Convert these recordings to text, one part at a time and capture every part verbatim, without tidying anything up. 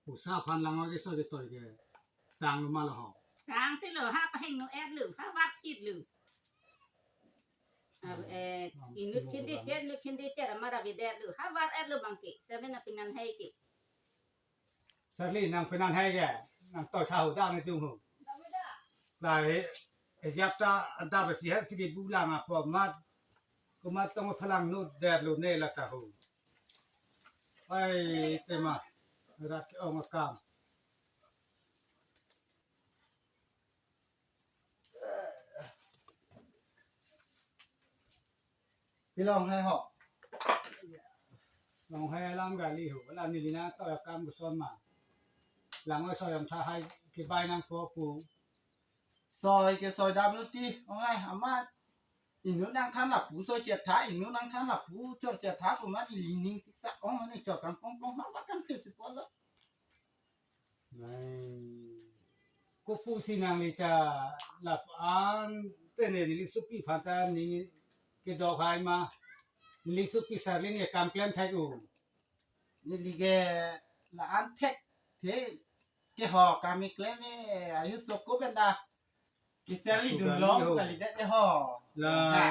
Pusa aphan langwa ke so ke toi ke. Tang lo ma lo ho. Tang te lo, ha pahingno-et lo, ha vat kit lo. Ab, eh, inut khindi chet, inut khindi chet, amara avedet lo, ha vat-et lo bang ke, seven apingan hai ke. Charlie, nang pinanghai ke, nang toi tha ho da nelitum ho. Lai he, ejap ta, adap si het si kebu lang apot mat, komat tong phalang nut det lo ne la ta ho. Ai, tema, rat ke-ong akam. Pilong hai ho. Long hai alam gali ho. Alam neli nangtoi akam koson ma. Langoi soi amtha hai kebai nangpo pu. Soi ke soi dam lo ti. Ong hai amat. Inut nangthan lapu soi chetha, inut nangthan lapu chor chetha, komat neli ning siksak ong mane chor kangkong kong ha ba kan ke sipol lo. Nai. Kopusi nangli ta lapu-an te ne neli supi aphan ta ne kedok hai ma. Neli supi Charlie ne kam klem thek un. Neli ke la-an thekthe ke ho kam keklem e ayu soko benda. Ke Charlie dun long kalidet e ho. La. Ha.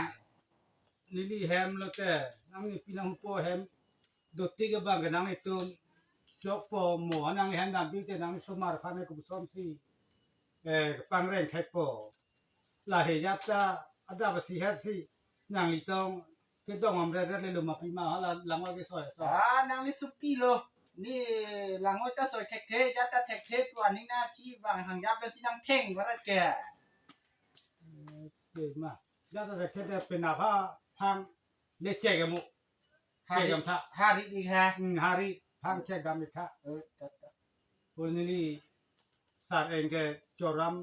Neli hem lote, nangli pinang hupo hem, doti ke bang ke nanglitum chokpo mo, nangli hem dam bite nangli somar aphan ke kopuson si, eh, pangreng thekpo. La he jat ta, adap si het si, nangli tong, kedong amret ret le lo ma pima hala langwa ke soi so. Ah, nangli supi lo, ne langoi ta soi thekthe, jat ta thekthe, pu aning na chi bang hang jap si nangtheng barat ke. Eh, ke ma. Jat ta thekthe te penap ha phang le chek amu. Chek Hari, amtha. Hari di ha. Hmm, hari phang chek dam itha. Eh, ta, ta. Pul neli sar-eng ke choram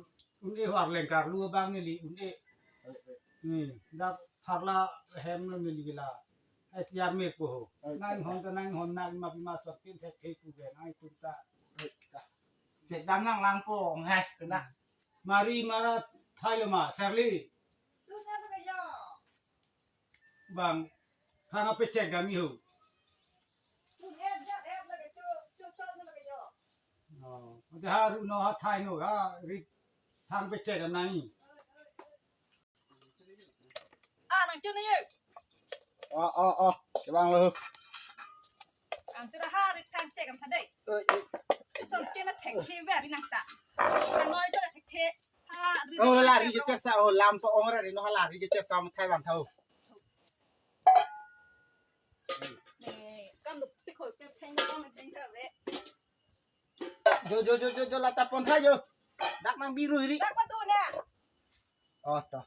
un-e ho arleng karlu abang neli un-e. Eh, eh. Hmm, dak pharla hem lo neli ke la. Ai tiar me po ho. Eh, nang ta, hon ta nang hon nang ma pima sot tin thek thek pu ke nangtum ta. Eh, ta. Chek dam nang langpo ong hai kena. Mari mara thai lo ma, Charlie. Bang, phang apechek dam ihu. Oh, ante ha ru no ha thai no ha ri phang pechek dam nang. Ah, nang chun ye. Oh, oh, oh. Kebang lo. Ang chura ha ri phang chek am thadai. Eh, eh. Som tina thekthe ba ri nang ta. Ang noi chura thekthe. Ha ri. Oh, la ri ke chesa, oh, lam po ong ra ri no ha la ri ke chesa ma thai wan thau. Ne, kam duk pi khoi pe pheng kam pheng ta ve. Jo, jo, jo, jo, jo, la ta pon thai jo. Dak nang biru hiri. Dak patu na. Oh, ta.